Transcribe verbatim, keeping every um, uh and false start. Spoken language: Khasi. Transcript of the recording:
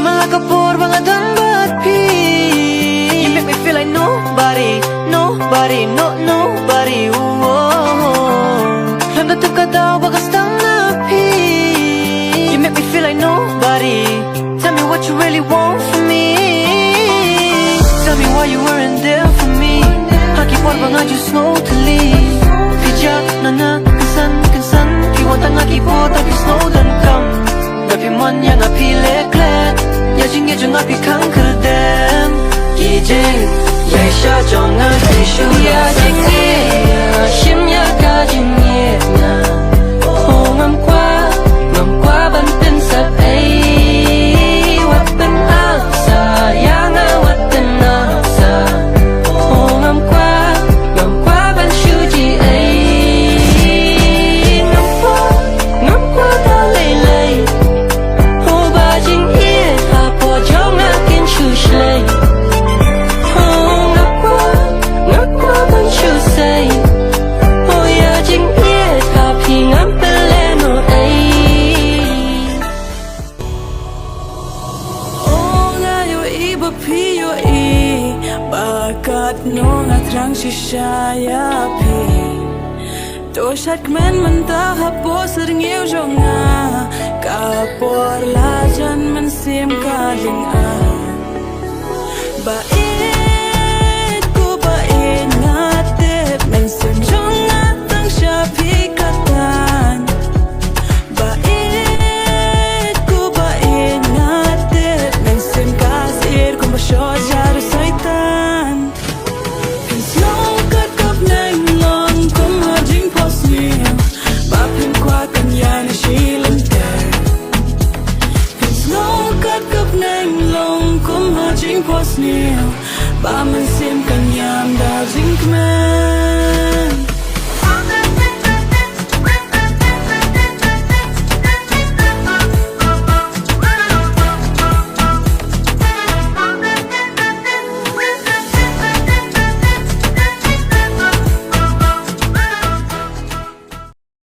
Man la ka por ba nga don bad phi. You make me feel like nobody, nobody, no, nobody. Ooh, oh, oh. Khlem da tip ka daw ba ka sdang na phi. You make me feel like nobody. Tell me what you really want from me. Tell me why you weren't there for me. Ha ki por ba nga ju sngew tylli. Phi jah na na kynsan kynsan. Phi wan tang ha ki por ba phi sngew donkam. Ba phi mon ïa nga phi leh klet. Ïa jingïeit jong nga phi khang kyrdan. Ki jingïaishah jong nga phi shu ïa jingïeit. Shim ïa ka jingïeit nga. Oh ngam kwah, ngam kwah ban pynsep ei. Wat pynap sa ïa nga, wat pynap sa. Oh ngam kwah, ngam kwah ban shu ji ei. Ngam kwah, ngam kwah da lei lei. Oh ba jingïeit ha por jong nga kin shu shlei. Oh ngam kwah, ngam kwah ban shu sei. Oh ïa jingïeit ha phi ngam pynlehnoh ei. Oh nga ïohi ba phi ïohi ba katno nga thrang shisha ïa phi. To shad kmen mynta ha por syrngiew jong nga. Ka por la jan mynsiem ka lynga. Ba